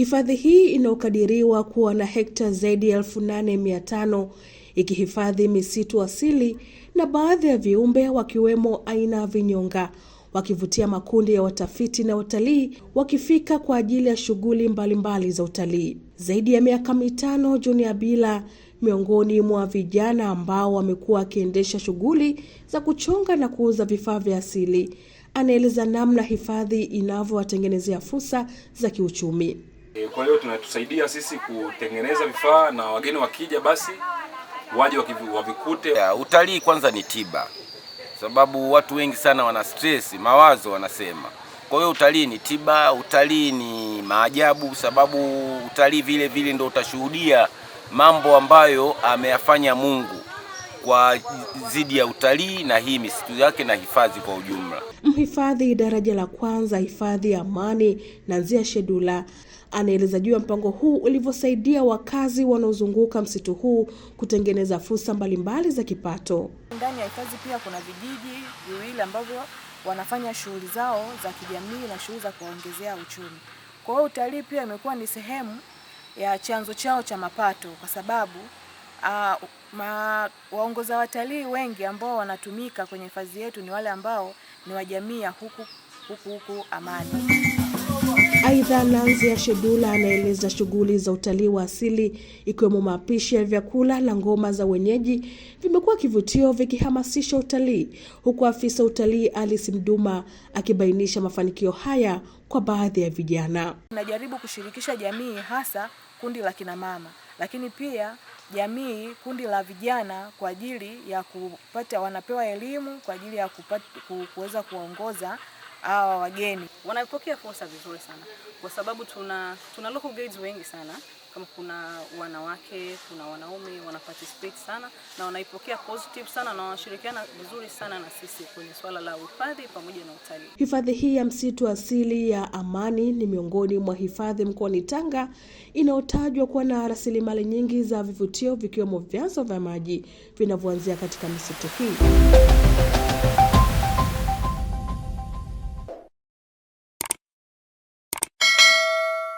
Hifadhi hii inayokadiriwa kuwa na hekta zaidi ya 8,500 ikihifadhi misitu asili na baadhi ya viumbe wakiwemo aina vinyonga, wakivutia makundi ya watafiti na watalii wakifika kwa ajili ya shughuli mbalimbali za utalii. Zaidi ya miaka 5, Junior Bila miongoni mwa vijana ambao wamekuwa wakiendesha shughuli za kuchonga na kuuza vifaa vya asili, anaeleza namna hifadhi inavyowatengenezea fursa za kiuchumi. Kwa hiyo tunatusaidia sisi kutengeneza vifaa na wageni wakija basi waje wavikute. Utalii kwanza ni tiba, sababu watu wengi sana wana stress, mawazo wanasema. Kwa hiyo utalii ni tiba, utalii ni maajabu, sababu utalii vile vile ndio utashuhudia mambo ambayo ameyafanya Mungu kwa zidi ya utalii na hii misitu yake na hifadhi kwa ujumla. Mhifadhi daraja la kwanza hifadhi ya Amani Nanzia Shedula anaeleza juu ya mpango huu ulivyosaidia wakazi wanaozunguka msitu huu kutengeneza fursa mbalimbali za kipato. Ndani ya hifadhi pia kuna vijiji viwili ambavyo wanafanya shughuli zao za kijamii na shughuli za kuongezea uchumi. Kwa hiyo utalii pia imekuwa ni sehemu ya chanzo chao cha mapato, kwa sababu waongoza watalii wengi ambao wanatumika kwenye hifadhi yetu ni wale ambao ni wa jamii ya huku Amani. Aidha, Nanzia Shedula anaeleza shughuli za utalii wa asili ikiwemo mapishi ya vyakula na ngoma za wenyeji vimekuwa kivutio vikihamasisha utalii, huku afisa utalii Alice Mduma akibainisha mafanikio haya kwa baadhi ya vijana. Tunajaribu kushirikisha jamii, hasa kundi la kina mama, lakini pia jamii kundi la vijana kwa ajili ya kupata, wanapewa elimu kwa ajili ya kuweza kuwaongoza hawa wageni. Wanapokea fursa vizuri sana kwa sababu tuna local guides wengi sana, kama kuna wanawake, kuna wanaume wana participate sana na wanaipokea positive sana na wanashirikiana vizuri sana na sisi kwenye swala la uhifadhi pamoja na utalii. Hifadhi hii ya msitu asili ya Amani ni miongoni mwa hifadhi mkoani Tanga inayotajwa kuwa na rasilimali nyingi za vivutio vikiwemo vyanzo vya maji vinavyoanzia katika misitu hii.